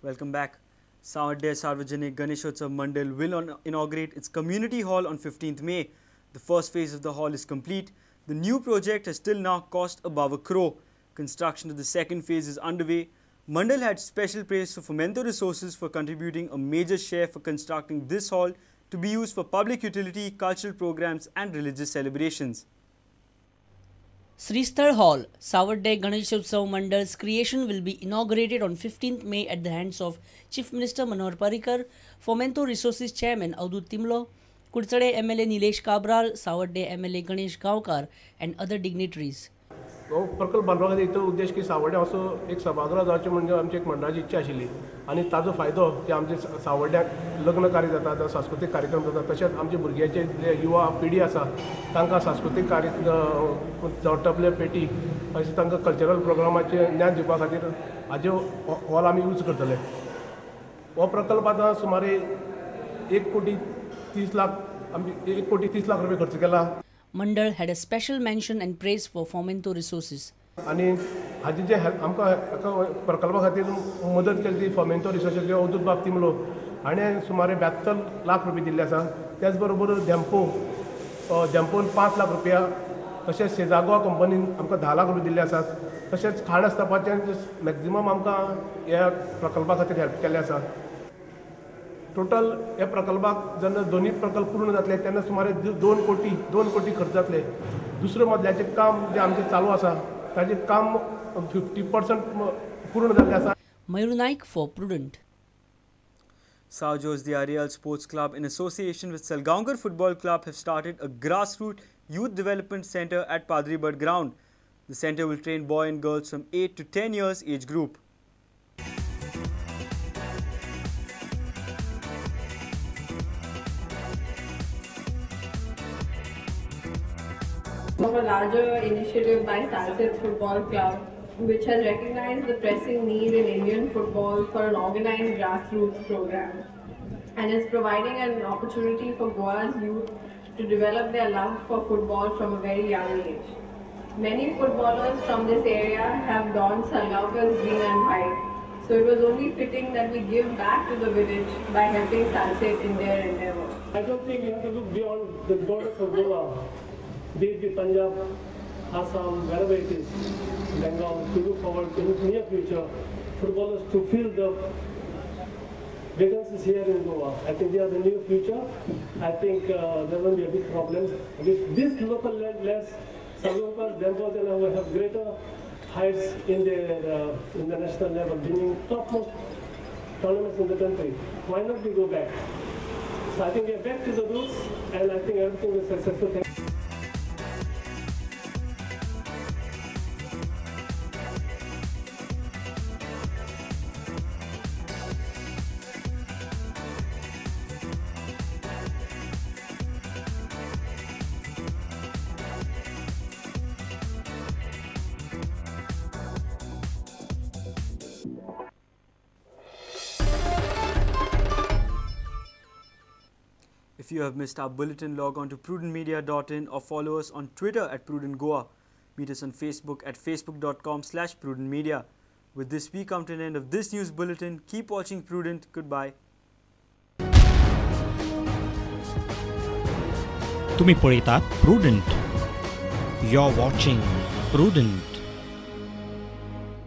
Welcome back. Sawarde Sarvajanik Ganeshotsav Mandal will inaugurate its community hall on 15th May. The first phase of the hall is complete. The new project has till now cost above a crore. Construction of the second phase is underway. Mandal had special praise for Fomento Resources for contributing a major share for constructing this hall to be used for public utility, cultural programs and religious celebrations. Sristhal Hall, Sawarde Ganeshotsav Mandal's creation will be inaugurated on 15th May at the hands of Chief Minister Manohar Parrikar, Fomento Resources Chairman Avdut Timlo, Kudchade MLA Nilesh Cabral, Sawarde MLA Ganesh Gaonkar and other dignitaries. हो प्रकल्प बांदपा खातीर इतलो उद्देश की सावर्ड्यां असो एक सभागृह जावचें म्हणजे आमची एक मंडळाची इच्छा आशिल्ली आनी ताजो फायदो की आमचे सावर्ड्याक लग्न कार्य जाता, सांस्कृतीक कार्यक्रम जाता, तशेंच आमचे भुरग्याचे जे युवा पिढी आसा तांकां सांस्कृतीक कार्य जावं तबले पेटी अशें तांकां कल्चरल प्रोग्रामाचें ज्ञान दिवपा खातीर हाजे हॉल आमी यूज करतले. हो प्रकल्प आतां सुमारे 1 कोटी 30 लाख आमी 1 कोटी 30 लाख रुपया खर्च केला. Mandal had a special mention and praise for Fomento Resources. आनी हाजी जे हेल्प आमकां एका प्रकल्पा खातीर मदत केली ती फोमेंतो रिसोर्सीस अवधूत बाब तिमलो हाणें सुमारे 72 लाख रुपया दिल्ले आसा. त्याच बरोबर धेंपो धेंपोन 5 लाख रुपया, तशेंच सेजा गोवा कंपनीन आमकां 10 लाख रुपया दिल्ले आसात. तशेंच खाण आसतापाचें मॅक्झिमम आमकां ह्या प्रकल्पा खातीर हेल्प केल्लें आसा. टोटल ह्या प्रकल्पाक जेन्ना दोनूय प्रकल्प पूर्ण जातले तेन्ना सुमारे 2 कोटी 2 कोटी खर्च जातले. दुसरें मदल्याचें काम जें आमचें चालू आसा ताजें काम 50% पूर्ण जाल्लें आसा. Mayur Naik for Prudent. Sao Jose de Areal Sports Club in association with Salgaonkar Football Club have started a grassroots youth development center at Padri Bhat Ground. The center will train boy and girls from 8 to 10 years age group. Of a larger initiative by Salcete Football Club, which has recognized the pressing need in Indian football for an organized grassroots program and is providing an opportunity for Goa's youth to develop their love for football from a very young age. Many footballers from this area have donned Salgaonkar's green and white, so it was only fitting that we give back to the village by helping Salcete in their endeavor. I don't think we have to look beyond the borders of Goa, be it be Punjab, Assam, wherever it is, Bengal, to look forward in the near future, footballers to fill the vacancies here in Goa. I think they are the new future. I think there won't be a big problem. With this local lads, Salgaonkar, Dempo, and will have greater heights in the national level, winning topmost tournaments in the country. Why not we go back? So I think we are back to the roots, and I think everything is successful. If you have missed our bulletin, log on to prudentmedia.in or follow us on Twitter at Prudent Goa. Meet us on Facebook at facebook.com/prudentmedia. With this, we come to an end of this news bulletin. Keep watching Prudent. Goodbye. तुम्ही पळयतात prudent. You are watching Prudent.